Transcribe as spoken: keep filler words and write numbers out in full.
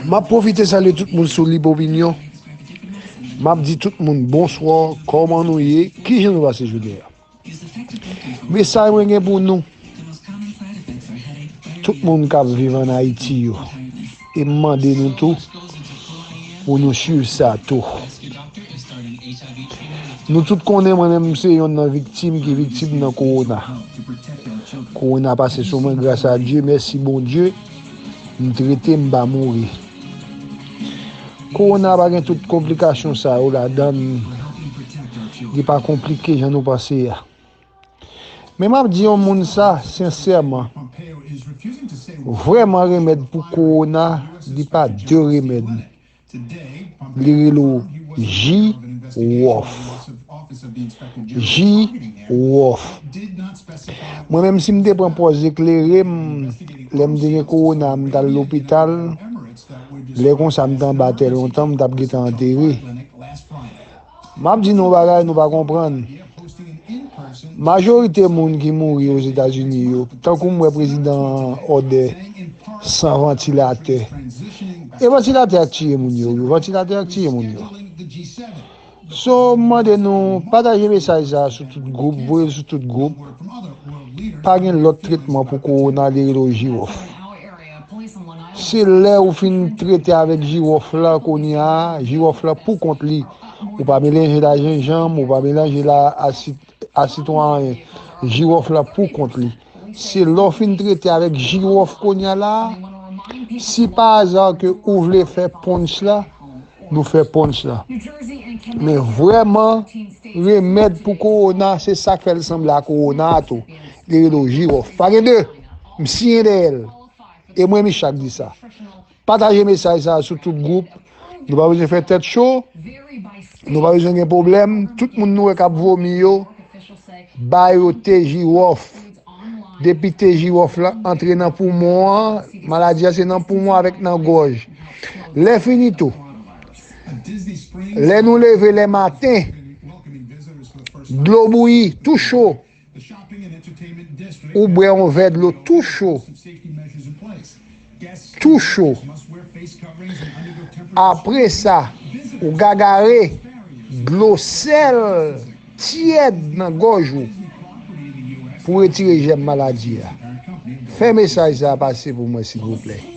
M ap pwofite salye tout moun sou Lib Opinyon. M ap di tout moun bonswa, kòman nou ye, kijan nou pase jounen an? Mesaj mwen gen pou nou, tout moun k ap viv ann Ayiti yo, e m mande nou tou pou nou swiv sa tou. Nou tout konnen mwen menm m se yonn nan viktim ki viktim nan kowona. Kowona pase sou mwen, gras a Dye, mèsi Bondye, m trete, m pa mouri. Kowona pa gen tout konplikasyon sa yo ladan l, li pa konplike jan nou panse a. Men m ap di yon moun sa sensèman, vrèman remèd pou kowona, li pa de remèd. Li rele w ji wòf. Ji wòf. Mwen menm si m te pran pòz eklere m, lè m te gen kowona, m t al lopital, lè konsa m t anba tè lontan, m t ap gentan antere. M ap di nou yon bagay nou pa konprann. Majorite moun ki mouri Ozetazini yo, tankou m wè prezidan an òdè san vantilatè. E vantilatè a k tiye moun yo, wi, vantilatè a k tiye moun yo. So, m mande nou, pataje mesaj sa a sou tout gwoup, voye l sou tout gwoup. Pa gen lòt tretman pou kowona, li rele w ji wòf. Se lè ou fin trete avèk ji wòf la, kounye a, ji wòf la pou kont li. Ou pa melanje l a jenjanm, ou pa melanje l a, a sit-, a sitwon, anyen. Ji wòf la pou kont li. Se lè w fin trete avèk ji wòf kounye a la, si pa aza ke ou vle fè punch la, nou fè punch la. Men vrèman, remèd pou kowona, se sa k fè l sanble a kowona a tou. Li rele w ji wòf. Pa gen de. M siyen dèyè l. E mwen, Michak di sa. Pataje mesaj sa a sou tout gwoup. Nou pa bezwen fè tèt cho. Nou pa bezwen gen pwoblèm. Tout moun nou wè k ap vomi yo, ba yo te ji wòf. Depi te ji wòf la antre nan poumon an, maladi a se nan poumon avèk nan gòj. Lè fini tou, lè nou leve lè maten, dlo bouyi, tou cho. Ou bwè yon vè dlo tou cho. Tou cho. Apre sa, ou gagare dlo sèl tyèd nan gòj ou pou retire jèm maladi a. Fè mesaj sa a pase pou mwen, silvouplè.